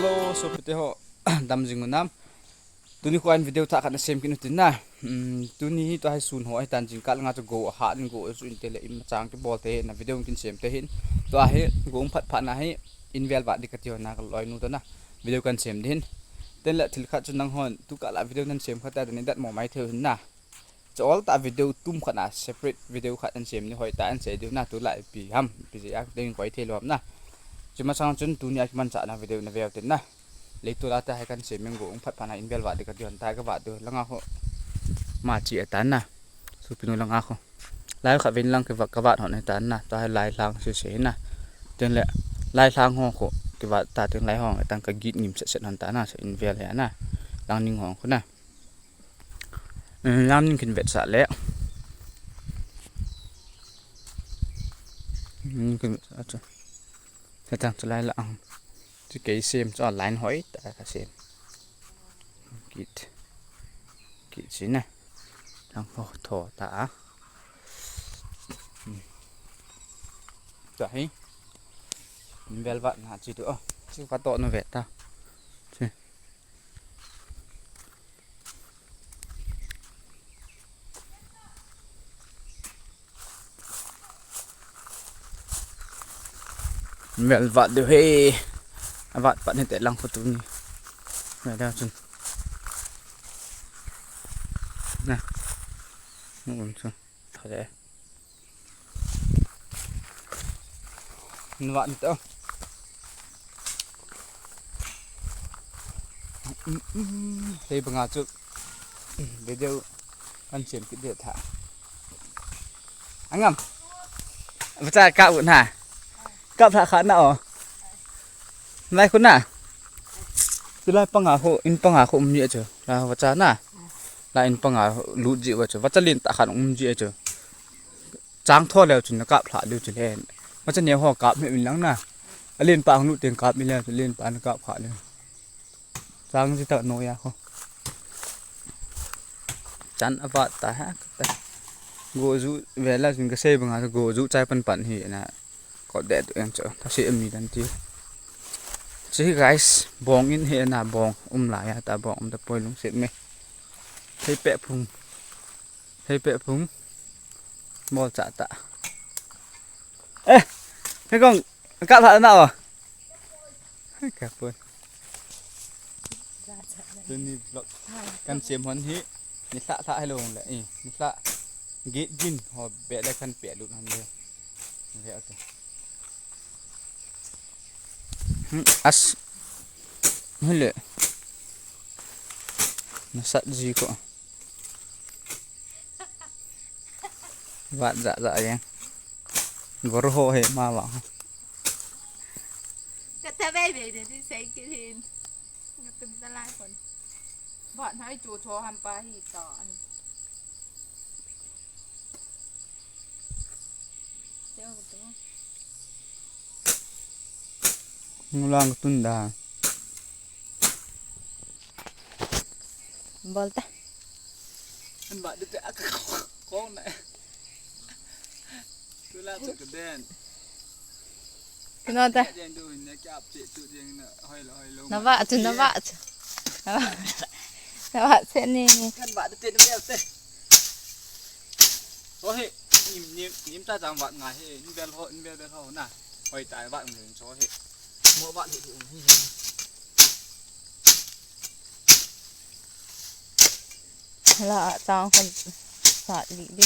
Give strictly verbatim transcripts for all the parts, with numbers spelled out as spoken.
Hello, sopite ho, dam jing u nam. Tuni kho in video thah khat na sem kit u tin na. Hmm, tuni hi tua hi sun ho ahi tan, jingkah langa chu go ahat in, go chu inte le in machang kibol te na video kin sem te hin. Tua hi go um phat phat na hi in vel vat ding kati ho na ka loi nu to na video kan sem ding hin. Tin le thil khat chu nang hon tu kah la video nan sem khat ta ni dat mo mai thei u hin na. Chu all ta video tum khat na separate video khat an sem ni hoi ta an sei diu na, tu la ipi ham, ipi jeh a ding koi thei lou ham na. Chu machang chun tuni a kimanchah na video na veu tin na. Leitu la ta hai kan sem meng go um phat phat na in vel vat ding kati hon ta ka vat diu langa kho. Ma chi atan na. Sopinu langa kho. Lai kha vin lang ka vat, ka vat hon atan na. Ta hai lai lang se se na. Tin le lai lang ho kho kivat ta tin lai ho atan ka git ngim set set hon ta na, se in vel he na. Lang ning ho kho na. Eh, lam ning kin vetsah le. Ning kin vetsah chu. Hetang chu lai la ang. Chu kei sem chu a line hoi ta ka sem. Kit. Kit si na. Lang ho tho ta a. Hmm. Ta hi. Vel vat na chi tu o. Chu ka to no ve ta. Chi. Vel vat diu he. A vat pat ni te lang kho tuni. Vel vat chun. Na. Mu um chun. Tha de. Nuat ni to. Hei banga chu video kan sem kit de tha. Angam. Vacha ka u na. Ka pha kha na o. Mai khu na. Tulai panga khu, in panga khu um ni chu. La vacha na. La in panga lut ji va chu. Vacha lin ta khan um ji chu. Chang tho leu chun na kap lha diu chu le. Vacha neo ho kap me in lang na. A lin pa hung lut teng kap mi leu chu lin pa na kap kha leu. Chang ji ta no ya kho. Chan a vat ta ha ta. Go ju vela chun ka sei banga go ju chai pan pan hi na. Ko de tu en chu. Ta si mi dan ti. Chi guys, bong in he na bong um la ya ta bong um ta poi lungset me. Hei pe phung. Hei pe phung. Bol cha ta. Eh, hei kong, ka pha na o. Ka poi. Tuni vlog kan sem hon hi. Ni hla hla hello le. Eh, ni hla. Git jin ho be le kan pe lut hon le. Ve atu. Hmm, as. Hele. Na sat ji ko. Vat ja ja yang. Gor ho he ma wa. Ka ta ve ve de di sei ki hin. Nga tum ta lai kon. Vat hai chu cho ham pa hi ta. Seo ko. Ngulang tun da. Bol ta. An ba de te ak kong na. Tula chu ka den. Kino ta. Den du ne kya pe chu den na hoi lo hoi lo. Na ba chu na ba chu. Na ba. Na ba se ni ni. Kan ba de te de te. Ho he. Nim nim nim ta jang ba ngai he. Nim bel ho nim bel bel ho na. Hoi ta ba ngai cho he. Mo ba hi hi um hi. La chang kon sat li di.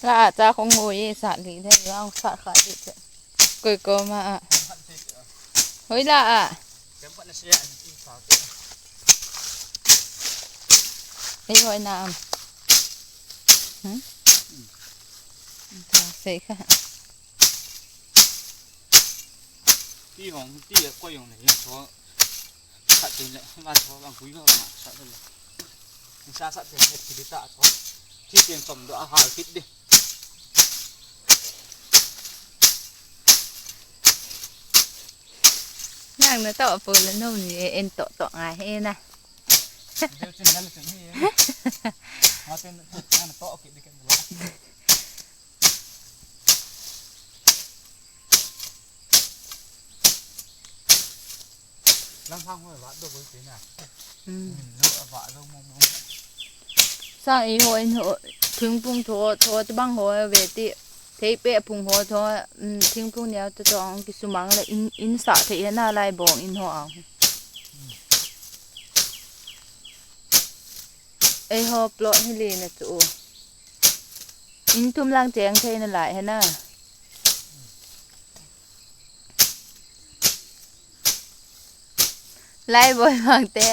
La cha kong hoi e sat li de, la sat kha di che. Koi ko ma a. Hoi la a. Ei hoi na am. Hmm? Ta sei kha. Ti hong, ti koi hong le, hong so. Sat tin le, ma so, bang kui ma, ma, sat le. Sa sat tin le, ti ta so. Ti tin som do a hal kit di. Nang na to po le no ni en to to ngai he na. Deu chin dal chin hi. Ma tin na to ki di kan la. Hang hoi va do goi pe na. Hmm. Min lo a va lo mo mo. Sang i ho in ho, thingphung tho, tho ti bang ho ve ti. Theipe phung ho tho, um, thingphung neo te tho ang kisumang le in, in sa thei na lai bong in ho ang. Ei ho plot hi li na chu. In thum lang cheng thei na lai he na. Lai Boimang te.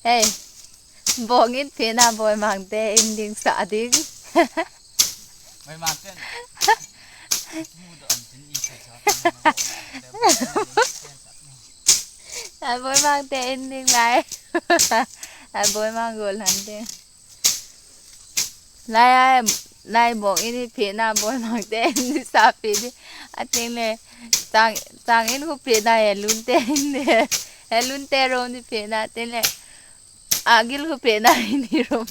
Hei. Bong in phe na Boimang te in ding sa ding. Boimang te. Mu do an tin i sa sa. Lai Boimang te in ding lai. Lai Boimang gol han te. Lai, lai, lai bong in phe na Boimang te in sa phe di. A ting le, chang, chang in khu phe na he lun te in he. He lun te rom ni phe na te le. A gil khu phe na in hi rom.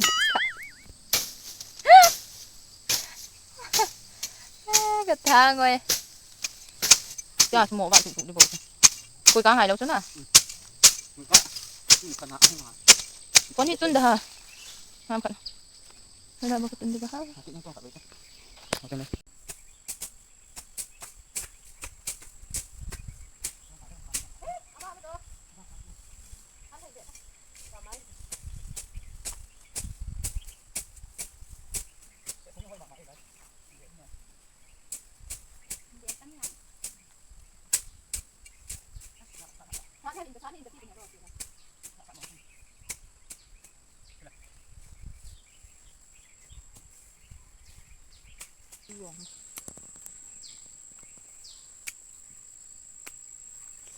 Ka thang oi. Tia mo va tu tu di bo. Koi ka ngai lo chu na. Kon ni tun da ha. Ham kan. Hala ba ka tun da ha.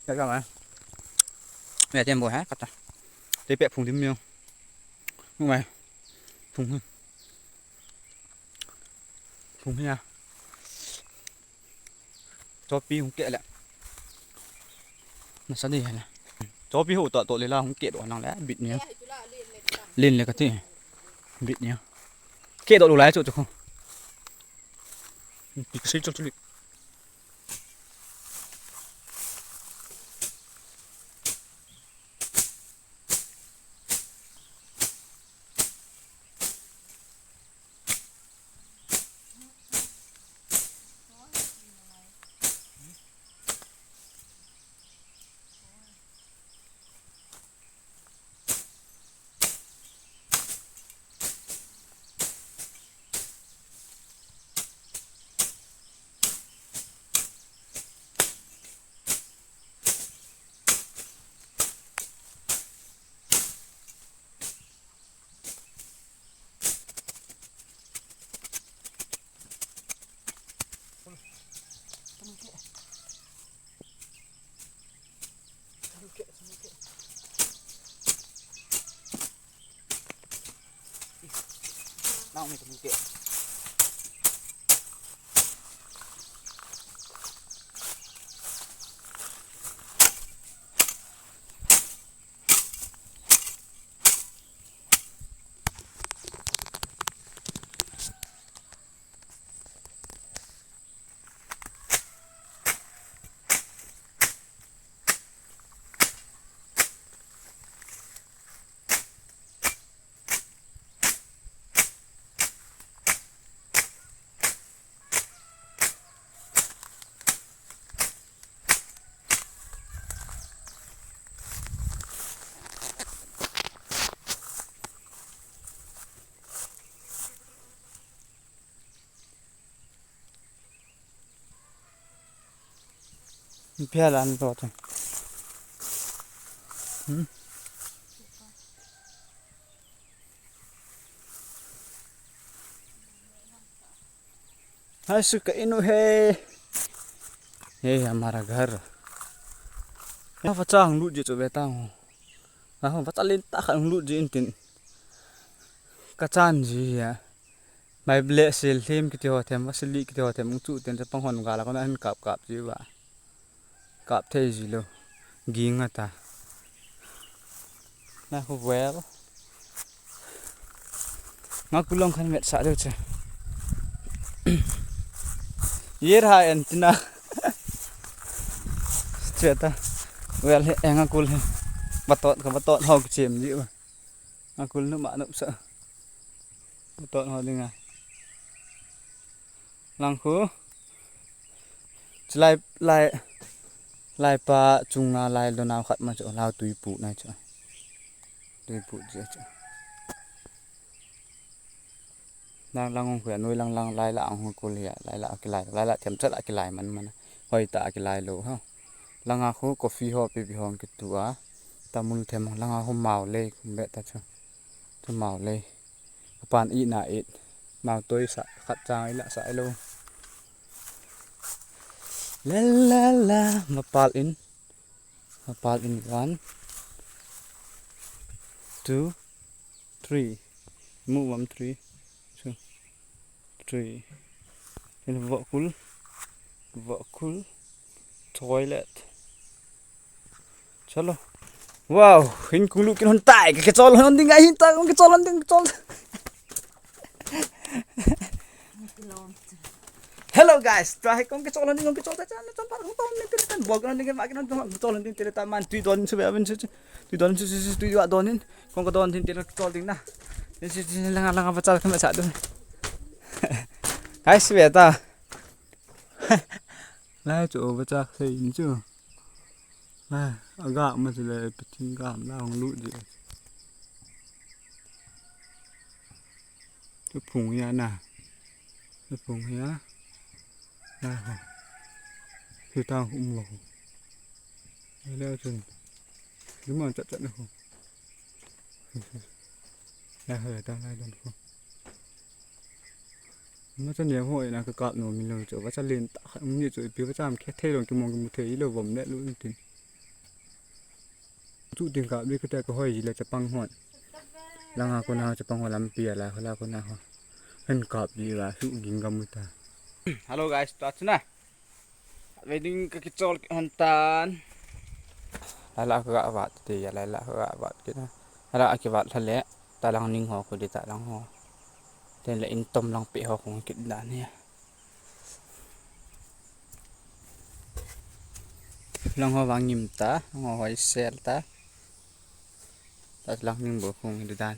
Ka ka mai. Mai tem bo ha, ka ta. Te pe phung dim miu. Mai. Phung. Phung ya. Chopi hung ke le. Na sa di ha le. Chopi ho ta to le la hung ke do nang le bit ni. Lin le ka ti. Bit ni. Ke do lo lai chu chu. Pi ka sei chu chu li. Phial an to te. Hmm. Hai su ka inu he. Ye hamara ghar. Ya fa chang lut je chu ve ta ho. Na ho fa cha len ta khan lut je in tin. Ka chan ji ya. Mai ble sil hlim kiti ho them, va sili kiti ho them, ung chu ten te pang hon gala kona hin kap kap ji va. Kap thei ji lo. Ging ata. Na khu vel. Nga kulong khan met sa deu che. Yer ha en tina. Che ta. Vel he, eh, nga kul he. Vatot ka vatot ho kichem ji. Akul nu ma nu sa. Vatot ho dinga. Lang khu. Chulai lai lai pa chunga lai lo nau khat ma chu lau tui pu na chu. Tui pu ji chu. Lang lang hung khu a, noi lang lang lai la hung khu lia, lai la kilai, lai la thiam chat a kilai man man. Hoi ta kilai lo ha. Langa khu coffee ho pi pi hong kitu a. Tamul thiam langa khu mau le kum be ta chu. Chu mau le. Pan i na i. Mau toi sa khat chang i la sa i lo. La la la. Mapal in. Mapal in one. Two. Three. Move one three. Two. Three. In vokul. Vokul. Toilet. Chalo. Wow, hin kung lu kin hon tai, ke chol hon ding ai hin ta, kung ke chol hon ding chol. Hello guys, tua hi kong ke chol hon ding, kong ke chol ta chan, chol pa kong ton ni tele tan, bol hon ding, ma kin hon ding, chol hon ding tele ta man, tui don su be, tui don su, tui wa don hin, kong ke don hin tele chol ding na. Ni si si langa langa pa chal ka me sa du. Guys, be ta. Lai chu ba chak sei in chu. Lai, aga ma chu le piting ga na hong lu ji. Chu phung ya na. Chu phung ya. Lai ho. Chu ta um lo. Lai chun. Lu ma chat chat na ho. Lai ho ta lai don ho. Ma cha ne ho ina ka kap nom lo chu, va cha len ta khat um ni chu, ipi va cha am khe thei lo, ki mong ki mu thei lo, vom le lu tin. Chu tin kap le ka ta ka hoi le chapang hon. Langa kona chapang ho lampi a la, la kona ho. Hen kap le la su ging ga mu ta. Hello guys, ta chuna. Wedding ka kichol ki hon tan. Lai la ka vat te ya, lai la ka vat ki na. Lai la ki vat la le. Ta lang ning ho khu di ta lang ho. Ten le in tom lang pe ho khu ki dan ya. Lang ho vang ngim ta, lang ho hoi sel ta. Ta lang ning bo khu di dan.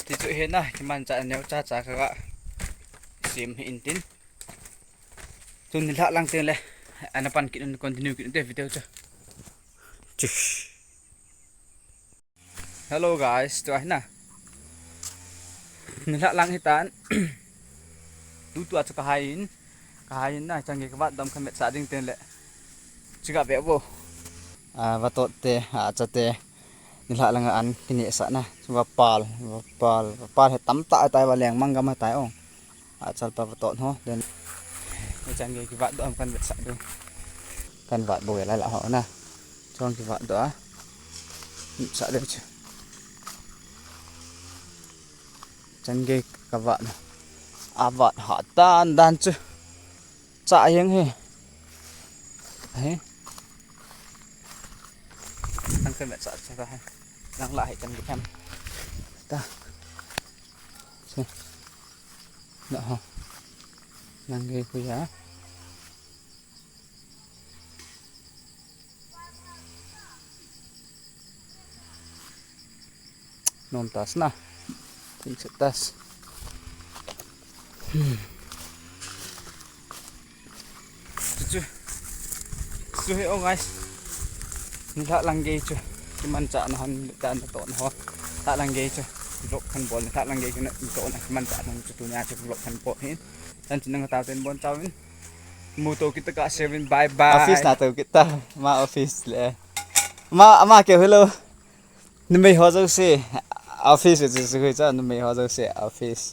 Ti chu hi na, kiman cha neo cha cha ka ga sim hi in tin. Tun ni lha lang tin le, ana pan kin continue kin te video chu. Chish. Hello guys, tua hi na. Ni lha lang hi tan. Tu tua chu ka hai in. Ka hai in na, chang ke ka vat dom ka met sa ding tin le. Chiga ve bo. A, va tot te, a, cha te. Ni lha langa an kini sa na. Chu va pal, va pal, va pal he tam ta tai va leng mang gam tai ong. A chal pa va tot ho. Den. Ni chang ke ki vat do am kan vet sa do. Kan vat bo la la ho na. Chong ki vat do a. Sa de chu. Chang ke ka vat na. A vat ha tan dan chu. Cha hiang hi. Hi. Ang kena cha cha hi. Nang la hi kan di kan. Ta. Si. Na ha. Nang ge ku ya. Nom tas na. Tin set tas. Hmm. Chu chu. Chu he, oh guys. Ni lha lang ge chu. Kiman cha na han ta na to na ho. Lha lang ge chu. Vlog kan bol ni lha lang ge chu na to na kiman cha na chu tu nia chu vlog kan bol hin. Tan chin nang ta ten bon chawin. Mu to kita ka seven, bye bye. Office na to kita. Ma office le. Ma, ma ke hello. Numei ho jouse. Office chu chu hui cha numei ho jouse office.